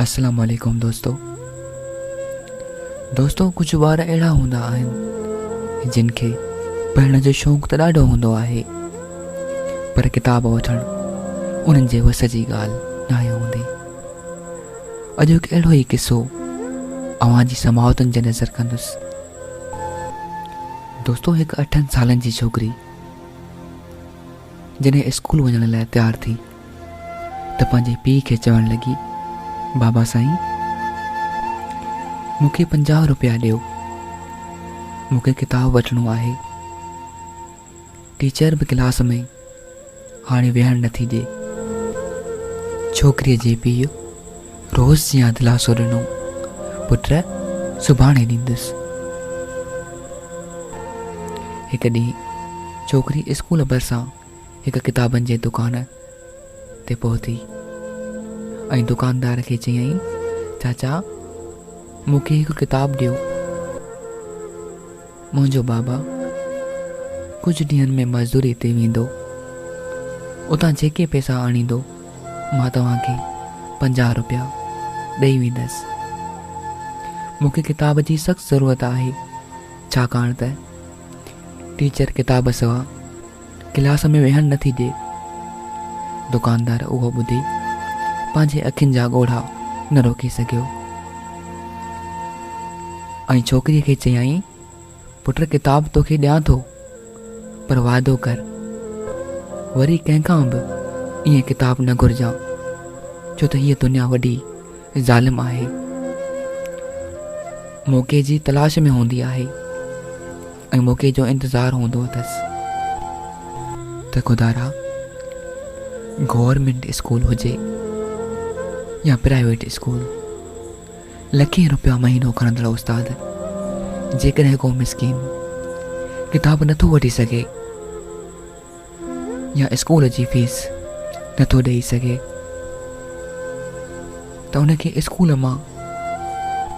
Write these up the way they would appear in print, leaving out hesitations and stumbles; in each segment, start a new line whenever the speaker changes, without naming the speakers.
السلام عليڪم دوستو دوستو ڪجهه ٻار اهڙا هوندا آهن جن کي پڙهڻ جو شوق ته ڏاڍو هوندو آهي پر ڪتاب وٺڻ انهن جي وس جي ڳالهه ناهي هوندي اڄ هڪ اهڙو ئي قصو اوهان جي سماعتن جي نظر ڪندس دوستو هڪ اٺن سالن جي ڇوڪري جڏهن اسڪول وڃڻ لاء تيار ٿي ته پنهنجي پيء کي چوڻ لڳي، بابا سائين مون کي 50 روپيا ڏيو، مون کي ڪتاب وٺڻو آهي. ٽيچر به ڪلاس ۾ هاڻي ويهڻ نٿي ڏي. ڇوڪريء جي پيء روز جيان دلاسو ڏنو، پٽ سڀاڻي ڏيندس. هڪ ڏينهن ڇوڪري اسڪول ڀرسان هڪ ڪتابن جي دڪان تي پهتي ۽ دڪاندار کي چيائين، چاچا مون کي هڪ ڪتاب ڏيو. منهنجو بابا ڪجهه ڏينهن ۾ مزدوري تي ويندو، اتان جيڪي پئسا آڻيندو مان توهان کي 50 روپيا ڏئي ويندس. مون کي ڪتاب جي سخت ضرورت آهي، ڇاڪاڻ ته ٽيچر ڪتاب سوا ڪلاس ۾ ويهڻ نٿي ڏي. دڪاندار اهو ٻڌي پنهنجي اکين جا ڳوڙها نه روڪي سگهيو ۽ ڇوڪريء کي چيائين، پٽ ڪتاب توکي ڏيان ٿو، پر وعدو ڪر وري ڪنهن کان به ائين ڪتاب نه گهرجان، ڇو ته هيء دنيا وڏي ظالم آهي، موقعي جي تلاش ۾ هوندي آهي ۽ موقعي جو انتظار هوندو اٿس ته خدارا گورنمينٽ اسڪول هجي يا پرائيويٽ اسڪول، لکين روپيا مهينو کڻندڙ استاد جيڪڏهن ڪو مسڪين ڪتاب نٿو وٺي سگهي يا اسڪول جي فيس نٿو ڏئي سگهي ته ان کي اسڪول مان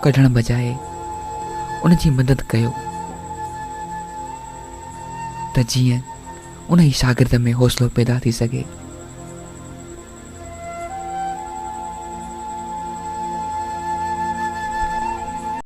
ڪڍڻ بجاء ان جي مدد ڪيو ته جيئن ان ئي شاگرد ۾ حوصلو پيدا ٿي سگهي.